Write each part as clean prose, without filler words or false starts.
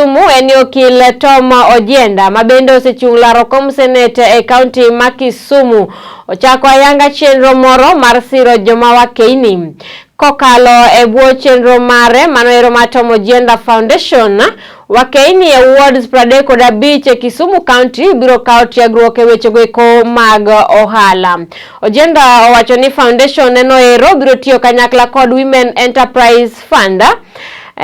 Kisumu en ni okil Tom Ojienda ma bende osechung' laro kom senet e kaunti ma Kisumu ochako ayanga chenro moro mar siro joma wakeini kokalo e bwo chenro mare mano ero mar Tom Ojienda Foundation. Wakeini e wards 35 e Kisumu County biro kawo tiegruok e wechego eko mag ohala. Ojienda owacho ni foundation neno ero biro tiyo kanyakla kod Women Enterprise Fund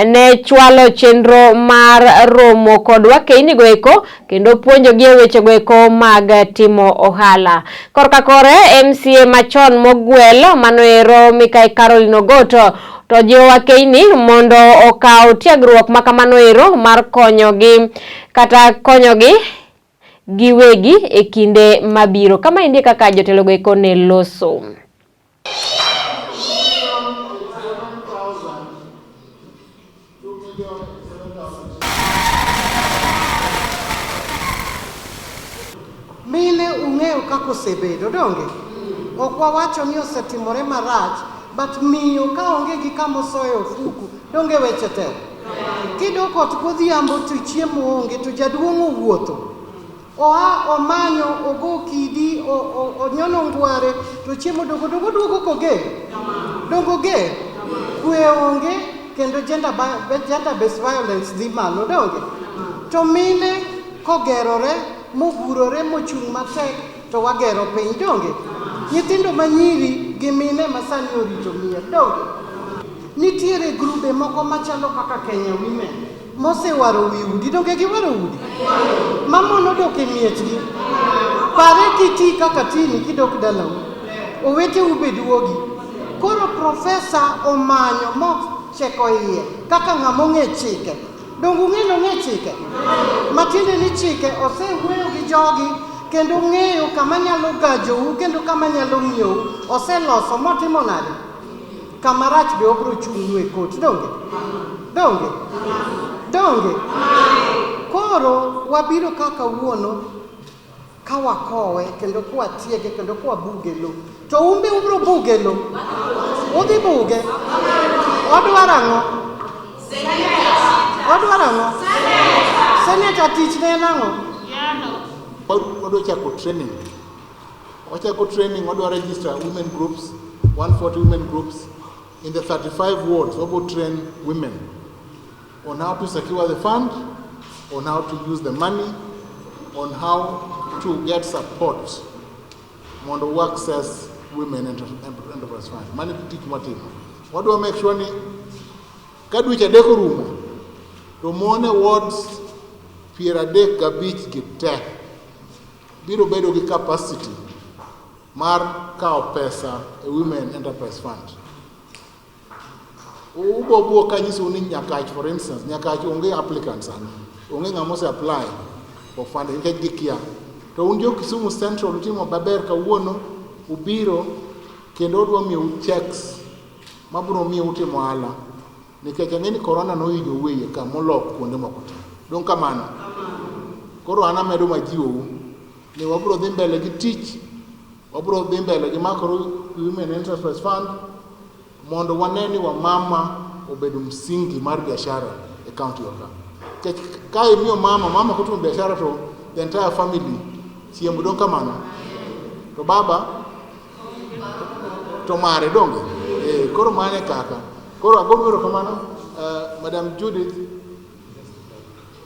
ne chwalo chenro mar romo kod wakeini go eko kendo puonjogi e wechego eko mag timo ohala. Korka kore MCA machon mogwel mano ero Mikai Caroline Ogoto to jiwo wakeini mondo okaw tiegruok ma kamano ero mar konyogi kata konyogi giwegi e kinde mabiro. Kama endi e kaka jotelogo eko ne loso. Mine ung'eyo kaka osebedo, donge? Ok wawacho ni osetimore marach, but miyo ka onge gi kama osoye ofuku, donge weche tek? Kidok ot godhiambo to chiemo onge to jaduong' owuotho. Oa omanyo, ogo kidi, onyono ngware, to chiemo dogo dogo duogo koger. Dongo ger. Kwe onge kendo gender, gender based violence dhi malo, donge? To mine kogerore, mogurore, mochung' matek to wagero piny, donge? Nyithindo manyiri gi mine masani orito mier, donge? Nitiere grube moko machalo kaka Kenya Women mosewaro wi udi, donge giwaro udi? Mamono dok e miechgi. Pare kiti kaka tini kidok dalau, oweteu be duogi. Koro profesa omanyo mocheko iye kaka ng'ama ong'e chike. Donge ung'e ni ong'e chike? Matiende ni chike osewuoyo gi jogi kendo ng'eyo kama nyalo gajou kendo kama nyalo ng'iyou. Oseloso motimo nade? Kama rach be obiro chung'nu e kot, donge? Donge? Donge? Koro wabiro ka kawuono ka wakowe kendo kwatiege kendo kwabuge lo. To un be ubiro buge lo? Udhi buge? Odwaro ang'o? Odwaro ang'o? Seneta tich ne en ang'o? Wadwa chako training. Wachako training, wadwa register women groups, 140 women groups in the 35 wards. Wabo train women on how to secure the fund, on how to use the money, on how to get support mondo access women enterprise fund. Mano e tich mwatimo. Wadwa make sure ni ka dweche adek orumo to mon e wards 35 gi te biro bedo gi capacity mar kawo pesa e Women Enterprise Fund. Ubo buo ka nyisou ni Nyakach for instance, Nyakach onge applicant sani, onge ng'ama ose apply for funding nikech gikia. To un jo Kisumu Central utimo maber kawuono, ubiro kendo odwa miyou checks mabiro miyo utimo ohala nikech ang'e ni corona nohinyou e iye ka molok kuonde moko te. Dong' kamano? Koro an amedo majiwou ni wabiro dhi mbele gi tich, wabiro dhi mbele gi makoro Women Enterprise Fund mondo wane ni wamama obedo msingi mar biashara e county wa ka. Nikech ka imiyo mama, mama kotimo biashara to the entire family chiemo, dong' kamano? To baba to mare donge? Koro mano e kaka. Koro agonu erokamano, Madam Judith.